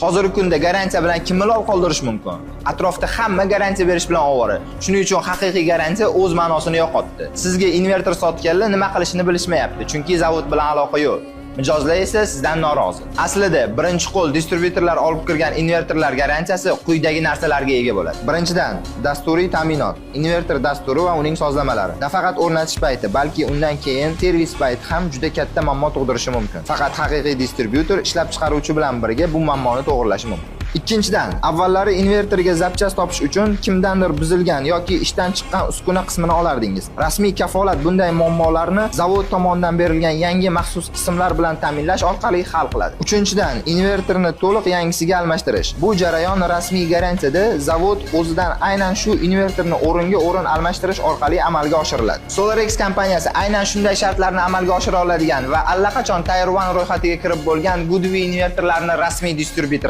Hozirgi kunda garantiya bilan kimni lol qoldirish mumkin? Atrofda hamma garantiya berish bilan ovora. Shuning uchun haqiqiy garantiya o'z ma'nosini yo'qotdi. Sizga invertor sotganlar nima qilishini bilishmayapti, chunki zavod bilan aloqa yo'q. Mijozlar esa sizdan norozi. Aslida birinchi qo'l distribyutorlar olib kirgan invertorlar garantiyasi quyidagi narsalarga ega bo'ladi. Birinchidan, dasturiy ta'minot, invertor dasturi va uning sozlamalari. Nafaqat o'rnatish payti, balki undan keyin servis payti ham juda katta muammo tug'dirishi mumkin. Faqat haqiqiy distribyutor ishlab chiqaruvchi bilan birga bu muammoni to'g'rilashi mumkin. Ikkinchidan, avvallari invertorga запчасть topish uchun kimdandir buzilgan yoki ishdan chiqqan uskuna qismini olardingiz. Rasmiy kafolat bunday muammolarni zavod tomonidan berilgan yangi maxsus qismlar bilan ta'minlash orqali hal qiladi. Uchinchidan, invertorni to'liq yangisiga almashtirish. Bu jarayon rasmiy garantiyada zavod o'zidan aynan shu invertorni o'ringa o'rin almashtirish orqali amalga oshiriladi. SolarX kompaniyasi aynan shunday shartlarni amalga oshira oladigan va allaqachon Tier 1 ro'yxatiga kirib bo'lgan Goodwe invertorlarini rasmiy distribyutori.